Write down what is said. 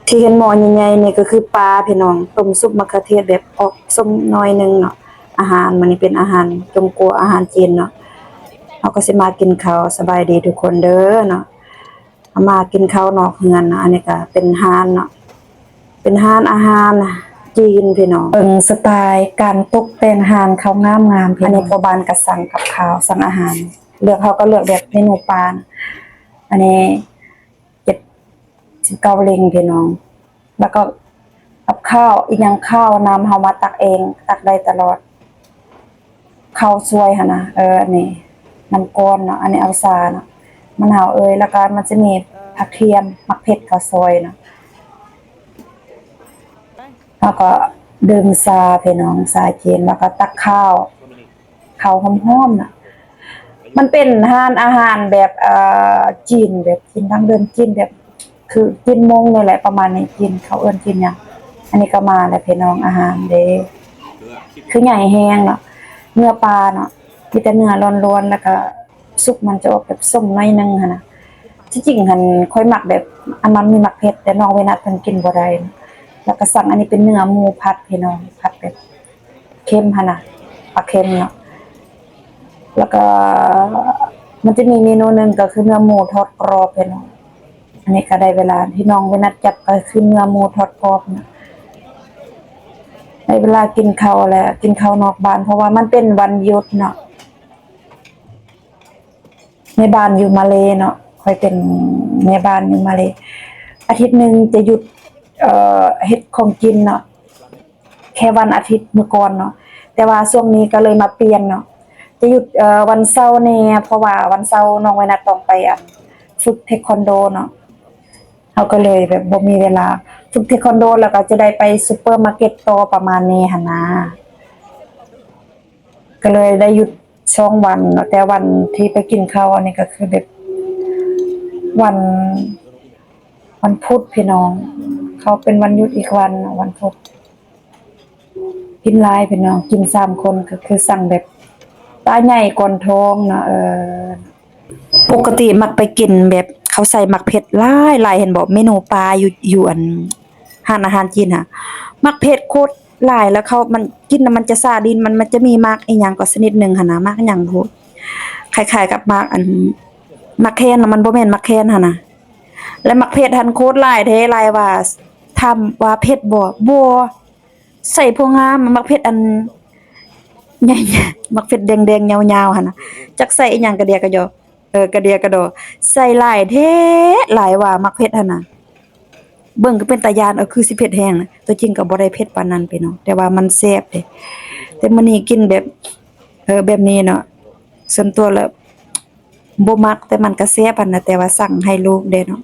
ທີ່ເຫັນໝໍ້ໃຫຍ່ໆນີ້ກໍຄືປາພີ່ນ້ອງ, ຕົ້ມຊຸບມະເຂືອເທດແບບອອກສົ້ມໜ້ອຍໜຶ່ງເນາະ. ອາຫານມື້ນີ້ເປັນອາຫານຈົງກົວ ອາຫານຈີນເນາະ. ເຮົາກໍຊິມາກິນເຂົ້າ. ສະບາຍດີທຸກຄົນເດີເນາະ. ເຮົາມາກິນເຂົ້ານອກເຮືອນເນາະ. ອັນນີ້ກໍເປັນຮ້ານເນາະ, ເປັນຮ້ານອາຫານຈີນພີ່ນ້ອງ. ເບິ່ງສະໄຕລ໌ການຕົກແຕ່ງຮ້ານເຂົາງາມໆ. ອັນນີ້ພໍ່ບ້ານກໍສັ່ງກັບເຂົ້າ ສັ່ງອາຫານ, ເລືອກ ເຮົາກໍເລືອກແບບເມນູປານ. ອັນນີ້ ເຈັດສິບເກົ້າເຫຼັ້ງພີ່ນ້ອງ. ແລ້ວກໍກັບເຂົ້າ ອີ່ຫຍັງ ເຂົ້ານ້ຳເຮົາມາຕັກເອງ, ຕັກໄດ້ຕະຫຼອດ. ເຂົ້າສວຍຫັ້ນນະ, ເອີ ອັນນີ້ນ້ຳກ້ອນເນາະ, ອັນນີ້ເອົາຊາເນາະ, ມະນາວເອີຍ. ແລ້ວກໍມັນຈະມີຜັກທຽມ, ໝາກເຜັດເຂົາຊອຍເນາະ. ເຮົາກໍດື່ມຊາພີ່ນ້ອງ, ຊາເຢັນ, ແລ້ວກໍຕັກເຂົ້າ ເຂົ້າຫອມໆນະ. ມັນເປັນຮ້ານອາຫານແບບ ເອີ ຈີນ, ແບບຈີນດັ້ງເດີມ, ຈີນແບບ ຄືຈີນມົ້ງນີ້ແຫຼະ ປະມານນີ້. ຈີນ ເຂົາເອີ້ນຈີນຫຍັງ? ອັນນີ້ກໍມາແລ້ວພີ່ນ້ອງ, ອາຫານເດ້ ຄືໃຫຍ່ແຮງເນາະ, ເນື້ອປາເນາະ, ມີແຕ່ເນື້ອລ້ວນໆ. ແລ້ວກໍຊຸບມັນຈະອອກແບບສົ້ມໜ້ອຍໜຶ່ງຫັ້ນນະ. ທີ່ຈິງຫັ້ນຂ້ອຍມັກແບບອັນມັນມີໝາກເຜັດ, ແຕ່ນ້ອງເວນັດເພິ່ນກິນບໍ່ໄດ້. ແລ້ວກໍສັ່ງ ອັນນີ້ເປັນເນື້ອໝູຜັດພີ່ນ້ອງ, ຜັດແບບ ເຄັມຫັ້ນນະ, ປາເຄັມເນາະ. ແລ້ວກໍມັນຈະມີເມນູໜຶ່ງກໍຄືເນື້ອໝູທອດກອບເນາະ. ອັນນີ້ກໍໄດ້ເວລາທີ່ນ້ອງເວນັດຈັດ ກໍຄືເນື້ອໝູທອດກອບເນາະ. ໄດ້ເວລາກິນເຂົ້າແລ້ວ, ກິນເຂົ້ານອກບ້ານ ເພາະວ່າມັນເປັນວັນຢຸດເນາະ. ແມ່ບ້ານຢູ່ມາເລເນາະ, ຂ້ອຍເປັນແມ່ບ້ານຢູ່ມາເລ. ອາທິດໜຶ່ງຈະຢຸດ ເອີ ເຮັດຂອງກິນເນາະ ແຄ່ວັນອາທິດເມື່ອກ່ອນເນາະ, ແຕ່ວ່າຊ່ວງນີ້ກໍເລີຍມາປ່ຽນເນາະ, ຈະຢຸດ ເອີ ວັນເສົາແດ່ ເພາະວ່າວັນເສົານ້ອງໄວນັດຕ້ອງໄປ ອັນ ຝຶກເທຄວັນໂດເນາະ. ເຮົາກໍເລີຍແບບບໍ່ມີເວລາຝຶກເທຄວັນໂດ, ແລ້ວກໍຈະໄດ້ໄປຊຸບເປີມາເກັດຕໍ່ ປະມານນີ້ຫັ້ນນາ. ກໍເລີຍໄດ້ຢຸດສອງວັນເນາະ, ແຕ່ວັນທີ່ໄປກິນເຂົ້າອັນນີ້ກໍຄືແບບວັນ ວັນພຸດພີ່ນ້ອງ, ເຂົາເປັນວັນຢຸດອີກວັນເນາະ ວັນພຸດ. ກິນຫຼາຍພີ່ນ້ອງ, ກິນສາມຄົນ ກໍຄືສັ່ງແບບຕາໃຫຍ່ກ່ອນທ້ອງເນາະ. ເອີ ປົກກະຕິມັກໄປກິນແບບເຂົາໃສ່ໝາກເຜັດຫຼາຍໆ ເຫັນບໍ່? ເມນູປາຢູ່ ຢູ່ອັນ ຮ້ານອາຫານຈີນຫັ້ນ ໝາກເຜັດໂຄດຫຼາຍ. ແລ້ວເຂົາ ມັນກິນແລ້ວມັນຈະຊາດິນ, ມັນ ມັນຈະມີໝາກອີ່ຫຍັງກໍຊະນິດໜຶ່ງຫັ້ນນະ, ໝາກຫຍັງບໍ່ຮູ້ ຄ້າຍໆກັບໝາກ ອັນ ໝາກແຄນນະ, ມັນບໍ່ແມ່ນໝາກແຄນຫັ້ນນະ. ແລ້ວໝາກເຜັດຫັ້ນໂຄດຫຼາຍແທ້, ຫຼາຍວ່າ ຖາມວ່າເຜັດບໍ່? ບໍ່. ໃສ່ພວກງາມ ໝາກເຜັດອັນໃຫຍ່ໆ ໝາກເຜັດແດງໆ ຍາວໆ ຫັ້ນນະ, ຈັກໃສ່ອີ່ຫຍັງກະເດຍກະດໍ ເອີ ກະເດຍກະດໍ ໃສ່ຫຼາຍແທ້ ຫຼາຍວ່າໝາກເຜັດຫັ້ນນະ. ເບິ່ງກໍເປັນຕາຢ້ານ ເອີ ຄືຊິເຜັດແຮງນະ, ຕົວຈິງກໍບໍ່ໄດ້ເຜັດປານນັ້ນໄປເນາະ, ແຕ່ວ່າມັນແຊບເດ້. ແຕ່ມື້ນີ້ກິນແບບ ເອີ ແບບນີ້ເນາະ, ສ່ວນຕົວແລ້ວບໍ່ມັກ ແຕ່ມັນກໍແຊບຫັ້ນນະ, ແຕ່ວ່າສັ່ງໃຫ້ລູກເດ້ເນາະ.